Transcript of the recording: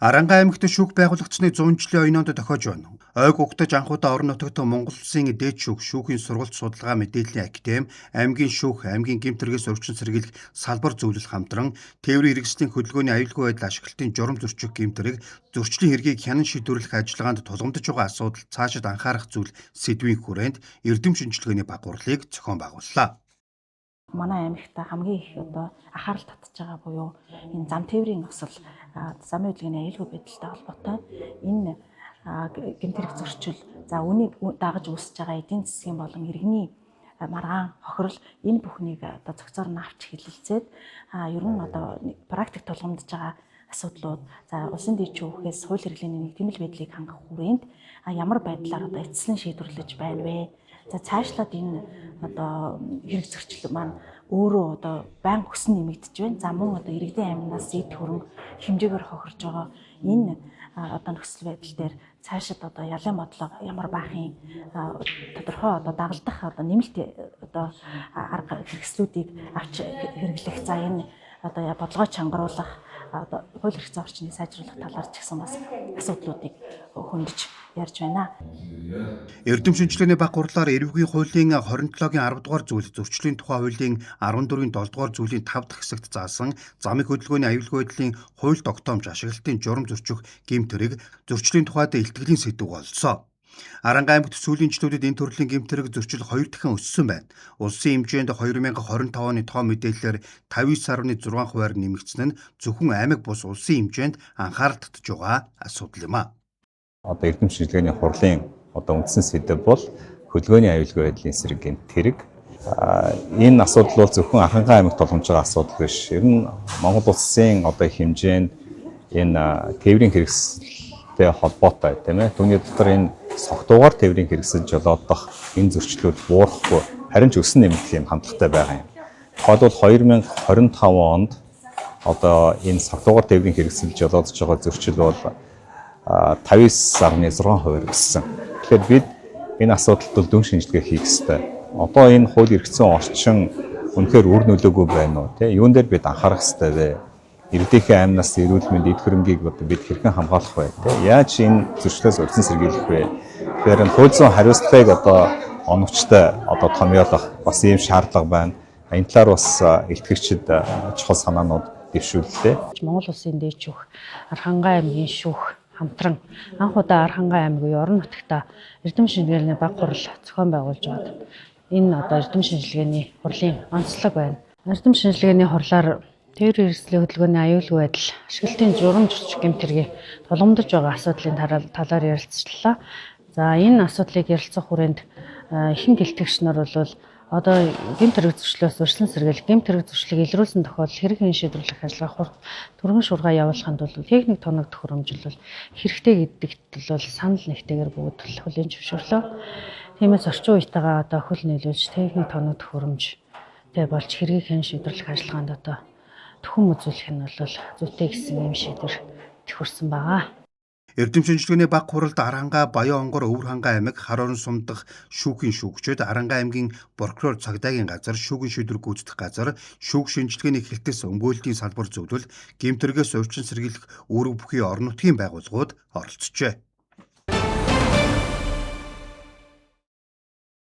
Аранхай аймагт шүүх байгуулагчны 100 жилийн оёнонд тохиож байна. Ойг угтаж анхудаа орон нутагт Монгол Улсын дээд шүүх, шүүхийн сургалт судалгаа мэдээллийн академи, аймгийн шүүх, аймгийн гэмт хэрэгээс урьдчилан сэргийлэх салбар зөвлөл хамтран тээврийн хэрэгслийн хөдөлгөөний аюулгүй байдал ашиглалтын журам зөрчих гэмт хэрэг, зөрчлийн хэргийг хянан шийдвэрлэх ажиллагаанд тулгамдж байгаа асуудал цаашид анхаарах зүйл сэдвийн хүрээнд эрдэм шинжилгээний баг хурлыг зохион байгууллаа. Манай аймагт хамгийн их одоо анхаарал татж байгаа буюу энэ зам тээврийн осол, замын хөдөлгөөний аюулгүй байдалтай холбоотой энэ гэмт хэрэг зөрчил, за үүнийг дагаж үүсэж байгаа эдийн засгийн болон иргэний маргаан хохирол, энэ бүхнийг одоо цогцоор нь авч хэлэлцээд, ер нь одоо практик тулгамдж байгаа асуудлууд, за улсын дээд шүүхээс хууль хэрэглээний нэгтгэмэл байдлыг хангах хүрээнд ямар байдлаар одоо эцэслэн шийдвэрлэж байна вэ? За, цаашлаад энэ одоо хэрэг зөрчил маань өөрөө одоо байнга өсөн нэмэгдэж байна. За, мөн одоо иргэдийн амнаас эд хөрөнгө хэмжээгээр хохирж байгаа энэ одоо нөхцөл байдал дээр цаашид одоо ялын бодлого ямар байхын, тодорхой одоо дагалдах одоо нэмэлт одоо арга хэрэгслүүдийг авч хэрэглэх, за энэ одоо бодлогоо чангаруулах, одоо хууль эрх зүйн орчныг сайжруулах талаар ч гэсэн бас асуудлуудыг хөндөж ярьж байна. Эрдэм шинжилгээний баг хурлаар эрүүгийн хуулийн 27-гийн 10 дугаар зүйл, зөрчлийн тухай хуулийн 14-ийн 7 дугаар зүйлийн 5 дахь хэсэгт заасан замын хөдөлгөөний аюулгүй байдлын хууль тогтоомж ашиглалтын журам зөрчих гэмт хэрэг, зөрчлийн тухайд илтгэлийн сэдэв боллоо. Аранхай аймагт сүүлийн жилүүдэд энэ төрлийн гэмт хэрэг зөрчил хоёр дахин өссөн байна. Улсын хэмжээнд 2025 оны тоо мэдээллээр 59.6 хувиар нэмэгдсэн нь зөвхөн аймаг бус улсын хэмжээнд анхаарал татж байгаа асуудал юм а. Одоо эрдэм шинжилгээний хурлын одоо үндсэн сэдэв бол хөдөлгөөний аюулгүй байдлын эсрэг гэмт хэрэг. Энэ асуудал бол зөвхөн Архангай аймагт тулгамж байгаа асуудал биш. Ер нь Монгол улсын одоо хэмжээнд энэ тээврийн хэрэгсэлтэй холбоотой, тийм ээ. Түүний дотор энэ согтуугаар тээврийн хэрэгсэл жолоодох энэ зөрчлүүд буурахгүй, харин ч өсөн нэмэгдэх юм хандлагатай байгаа юм. Тухайлбал, 2025 онд одоо энэ согтуугаар тээврийн хэрэгсэл жолоодож байгаа зөрчил бол 59.6% өссөн. Тэгэхээр бид энэ асуудалд бол дүн шинжилгээ хийх ёстой. Одоо энэ хууль эрх зүйн орчин үнэхээр үр нөлөөгүй байна уу? Тэ, юун дээр бид анхаарах ёстой вэ? Иргэдийнхээ амнаас, эрүүл мэнд, эд хөрөнгийг одоо бид хэрхэн хамгаалах вэ? Тэ, яаж энэ зөрчлөөс урьдчилан сэргийлэх вэ? Тэгэхээр энэ хууль зүйн хариуцлагыг одоо оновчтой одоо томьёолох бас ийм шаардлага байна. Энэ талаар бас илтгэгчид чухал санаанууд дэвшүүллээ. Монгол Улсын дээд шүүх, Архангай аймгийн шүүх хамтран анх удаа Архангай аймгийн орон нутагта эрдэм шинжилгээний баг хурал зохион байгуулж байгаад энэ одоо эрдэм шинжилгээний хурлын онцлог байна. Эрдэм шинжилгээний хурлаар тээврийн хэрэгслийн хөдөлгөөний аюулгүй байдал, ашиглалтын журам зөрчих гэмт хэргийг тулгамдж байгаа асуудлын талаар ярилцлаа. За, энэ асуудлыг ярилцах хүрээнд ихэнх илтгэгч нар бол одоо гэмт хэрэг зөрчлөөс урьдчилан сэргийлэх, гэмт хэрэг зөрчлийг илрүүлсэн тохиолдолд хэрэг хэн шийдвэрлэх ажиллагаа хурд түргэн шуургай явуулахын тулд техник тоног төхөөрөмжил бол хэрэгтэй гэдэгт бол санал нэгтэйгээр бүгд хүлээн зөвшөөрлөө. Тиймээс орчин үетэйгээ одоо хөл нийлүүлж техник тоног төхөөрөмжтэй болж хэргийг хэн шийдвэрлэх ажиллагаанд одоо түхэн үзүүлэх нь бол зүйтэй гэсэн юм шийдвэр төхөрсөн байгаа. Эрдэм шинжилгээний баг хуралд Аранхай, Баян-Онгор, Өвөр-Хангай аймаг, Хар орон сум дахь шүүхийн шүүгчид, Аранхай аймгийн прокурор цагдаагийн газар, шүүхийн шийдвэр гүйцэтгэх газар, шүүх шинжилгээний хэлтэс өмгөөлтийн салбар зөвлөл, гэмт хэрэгээс урьдчилан сэргийлэх үүрэг бүхий орон нутгийн байгууллагууд оролцжээ.